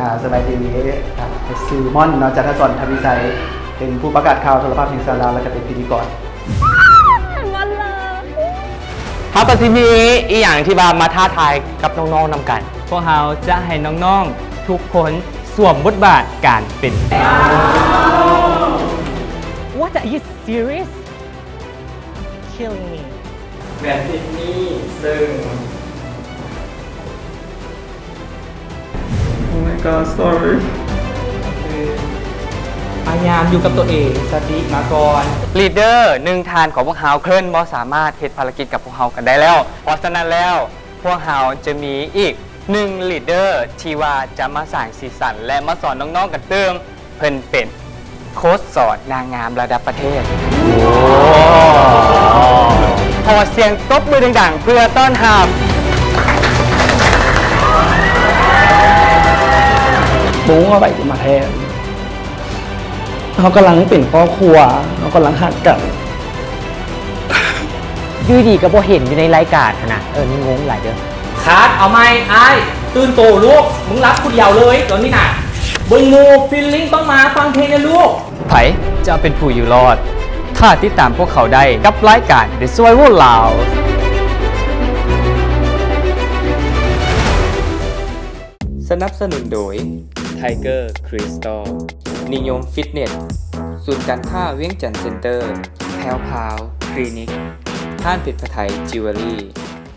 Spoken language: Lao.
ອ່າ ສະບາຍດີ ອ່າ ຊື່ມ່ອນເນາະ ຈັນທະສອນ ທຳວິໄຊ ເປັນຜູ້ປະກາດຂ່າວໂທລະພາບແຫ່ງຊາດລາວ ແລະ ກະເປັນພິທີກອນ. ເຮົາກະຊິມີອີ່ຫຍັງທີ່ວ່າມາທ້າທາຍກັບນ້ອງໆນຳກັນ. ພວກເຮົາຈະໃຫ້ນ້ອງໆທຸກຄົນສວມບົດບາດການເປັນ What, are you serious? Killing me. ແບບຕິດໜີ້ ເຊິ່ງ Oh my god, sorry. ພະຍາຍາມຢູ່ກັບຕົວເອງ, ສະຕິມາກ່ອນ. ລີດເດີໜຶ່ງທ່ານຂອງພວກເຮົາ Kren ບໍ່ສາມາດເຮັດພາລະກິດກັບພວກເຮົາກັນໄດ້ແລ້ວ. ເພາະສະນັ້ນແລ້ວ ພວກເຮົາຈະມີອີກໜຶ່ງລີດເດີທີ່ວ່າຈະມາສ້າງສີສັນ ແລະ ມາສອນນ້ອງໆກັນຕື່ມ. ເພິ່ນເປັນໂຄດສອນນາງງາມລະດັບປະເທດ. ຂໍສຽງຕົບມືດັງໆ ເພື່ອຕ້ອນຮັບ ບໍ່ຮູ້ວ່າໃຜຈະມາແທນ. ເຮົາກຳລັງເປັນຄອບຄົວ, ເຮົາກຳລັງຮັກກັນ. ຢູ່ດີໆກະບໍ່ເຫັນຢູ່ໃນລາຍການຫັ້ນນະ. ເອີ ນີ້ງົງຫຼາຍເດີ້. ຄັດ ເອົາໃໝ່ ອ້າຍ ຕື່ນໂຕລູກ ມຶງລັບຜູ້ດຽວເລີຍຕອນນີ້ນະ. ເບິ່ງໝູ່ ຟີລລິ້ງຕ້ອງມາ ຟັງເພງແດ່ລູກ. ໃຜຈະເປັນຜູ້ຢູ່ລອດ? ຖ້າຕິດຕາມພວກເຂົາໄດ້ກັບລາຍການ The Survivor Laos. ສະໜັບສະໜູນໂດຍ Tiger Crystal, ນິຍົມ Fitness, ສູນການຄ້າວຽງຈັນ Center, ແພວພາວ Clinic, ຮ້ານເພັດຜະໄທ Jewelry.